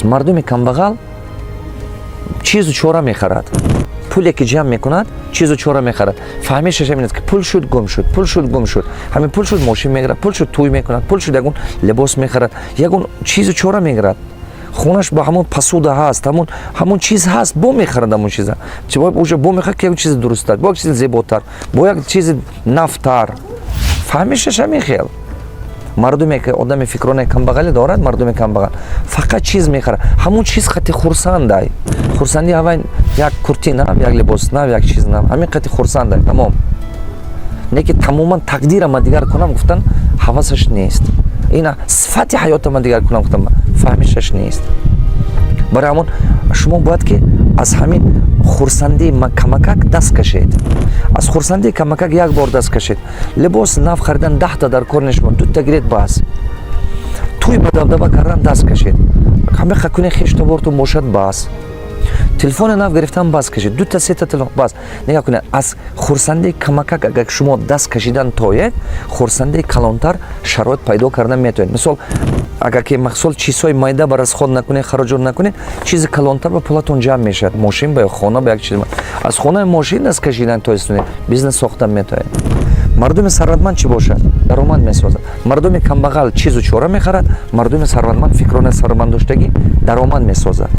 Мардуми камбағал чизу чора мехарад. Пуле ки ҷамъ мекунад, чизу чора мехарад. Фаҳмишаш ҳамин аст, ки пул шуд, гум шуд, пул шуд, гум шуд. Ҳамин пул шуд, мошин мегирад, пул шуд, тӯй мекунад, пул шуд, ягон либос мехарад, ягон чизу чора мегирад. Хонаш ба ҳамон посуда ҳаст, ҳамон чиз ҳаст, бо мехарад ҳамон чиза, уже бо мехарад, ки ягон чизи дурусттар, бо як чизи зеботар, бо як чизи навтар. Фаҳмишаш ҳамин хел. Мардуме ки одами фикронаи камбағалӣ дорад, мардуми камбағал фақат чиз мехарад, ҳамон чиз қати хурсандай. Хурсандии ҳавай як курти нав, як либос нав, як чиз нав, ҳамин қати хурсандай, тамом. Не ки тамоман тақдирама дигар кунам гуфтан, ҳавасаш нест. Ина сифати ҳаётама дигар кунам гуфтан, фаҳмишаш нест. Барои ҳамон шумо бояд ки аз ҳамин хурсандии камакак даст кашед. Аз хурсандии камакак як бор даст кашед. Либос нав харидан 10-та дар кор нешумо, дута гиред, бас. Тӯй ба дабдаба кардан даст кашед. Ҳамин куне хештабортон бошад, бас. Телефони нав гирифтан бас кашед, дута, сета телефон бас. Нигоҳ кунед, аз хурсандии камакак агар шумо даст кашидан тоед, хурсандии калонтар шароит пайдо кардан метавонед. Мисол, агар ки мақсуд чизҳои майда ба расход накунед, хароҷот накунед, чизи калонтар ба пулатон ҷамъ мешавад: мошин ба ё хона ба як чиз. Аз хонаи мошин даст кашидан тоистонед, бизнес сохтан метавонед. Мардуми сарватманд чӣ бошад? Даромад месозад. Мардуми камбағал чизу чора мехарад, мардуми сарватманд, фикронаи сарватманд доштагӣ, даромад месозад.